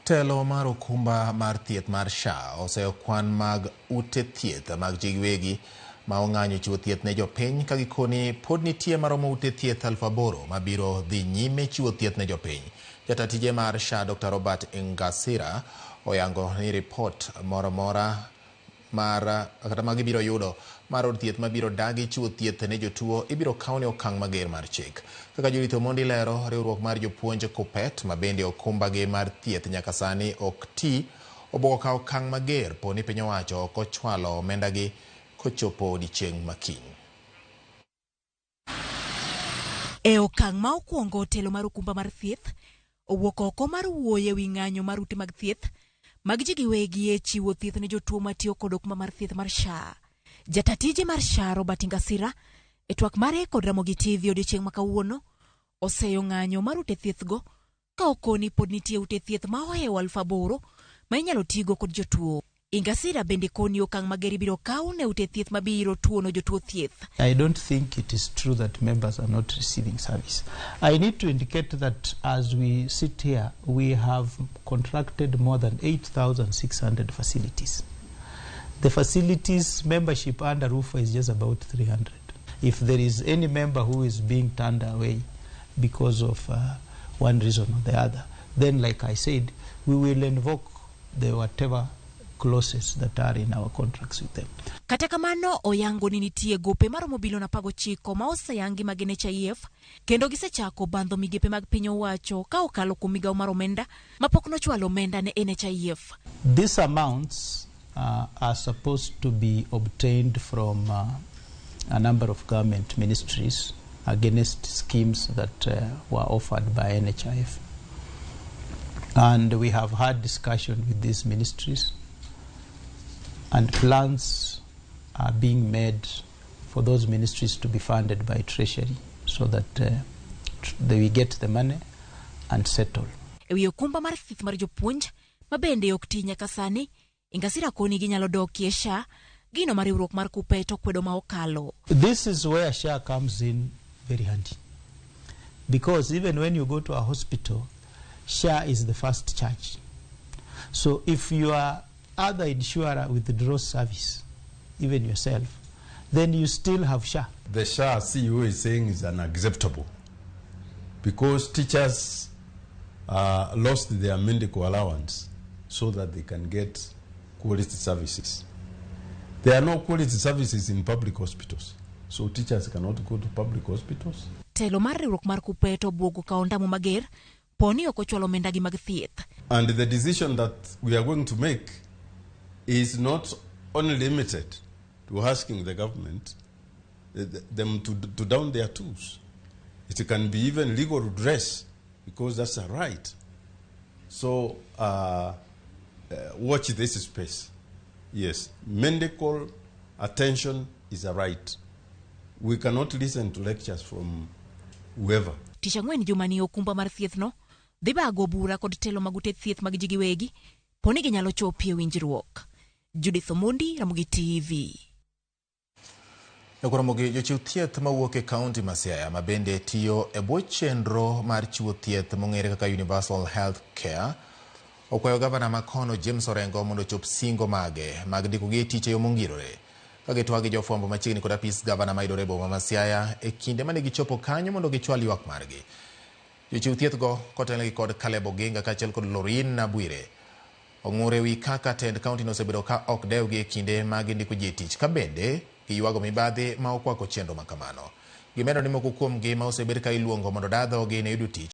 Telo mar okumba mar thieth mar SHA oseyo kwan mag ute thieth mag ji giwegi ma ong'anyo chiwo thieth ne jopiny ka gikoni pod nitie maromo ute thieth 8,000 mabiro dhi nyime chiwo thieth ne jopiny. Jata tije mar SHA Dr. Robert Ingasira oyango ni ripot moro amora mar kata ma gibiro yudo mar od thieth mabiro dagi chiwo thieth ne jotuo ibiro kawne okang' mager mar chik. Kaka Judith Omondi lero, riwruok mar jopuonj KUPPET ma bende okumbagi mar thieth nyaka sani ok ti obuogo kawo okang' mager po ni piny owacho ok ochwalo omendagi kochopo odiechieng' ma kiny. E okang' ma okwongo, telo mar okumba mar thieth owuok oko mar wuoyo e wi ng'anyo mar ute mag thieth mag ji giwegi e chiwo thieth ne jotuo matiyo kod okumba mar thieth mar SHA. Jata tije mar SHA Robert Ingasira e twak mare kod Ramogi TV odiechieng' ma kawuono oseyo ng'anyo mar ute thieth go ka okoni pod nitie ute thieth ma ohewo 8,000 ma inyalo tigo kod jotuo. Ingasira bende koni okang' mager ibiro kaw ne ute thieth mabiro tuono jotuo thieth. I don't think it is true that members are not receiving service. I need to indicate that as we sit here, we have contracted more than 8,600 facilities. The facilities membership under RUPHA is just about 300. If there is any member who is being turned away because of one reason or the other, then like I said, we will invoke the whatever clauses that are in our contracts with them. Kata kamano oyango ni nitie gope maromo bilion 19 ma oseyangi mag NHIF kendo gisechako bandho migepe mag piny owacho ka okalo kuom migawo mar omenda mapok nochwalo omenda ne NHIF. These amounts are supposed to be obtained from a number of government ministries against schemes that were offered by NHIF. And we have had discussion with these ministries, and plans are being made for those ministries to be funded by Treasury so that they get the money and settle. E wi okumba mar thieth mar jopuonj ma bende ok ti nyaka sani, Ingasira koni ginyalo dokie SHA, gino ma riwruok mar KUPPET okwedo ma okalo. This is where SHA comes in very handy. Because even when you go to a hospital, SHA is the first charge. So if your other insurer withdraws service, even yourself, then you still have SHA. The SHA CEO is saying is unacceptable because teachers lost their medical allowance so that they can get quality services. There are no quality services in public hospitals, so teachers cannot go to public hospitals. Telo mar riwruok mar KUPPET obwogo kawo ondamo mager poni ok ochwalo omendagi mag thieth. And the decision that we are going to make is not only limited to asking the government them to down their tools. It can be even legal redress because that's a right. So watch this space. Yes, medical attention is a right. We cannot listen to lectures from whoever. Tich ang'wen jumani okumba mar thieth no dhi bago bura kod telo mag ute thieth mag ji giwegi poni ginyalo chopie winjruok. Judith Omondi, Ramogi TV. Ramogi, jochiw thieth mawuok e kaunti ma Siaya ma bende tiyo e bwo chenro mar chiwo thieth mong'ere kaka Universal Health Care okwayo gavana ma kono James Orengo mondo ochop singo mage mag ndikogi e tich e yo mongirore. Ka gitwak gi jofwambo machiegni kod apis gavana mayudore e boma ma Siaya e kinde mane gichopo kanyo mondo gichwal ywak margi. Jochiw thieth go kotelnegi kod Caleb Oginga kaachiel kod Lorin Nabwire ong'ur ewi kaka tend kaunti no osebedo ka ok dewgi e kinde ma gindiko ji e tich ka bende giywago mibadhi ma okwako chenro ma kamano. Gimedo ni moko kuomgi ma osebed ka iluongo mondo odaa dhogi ne yudo tich.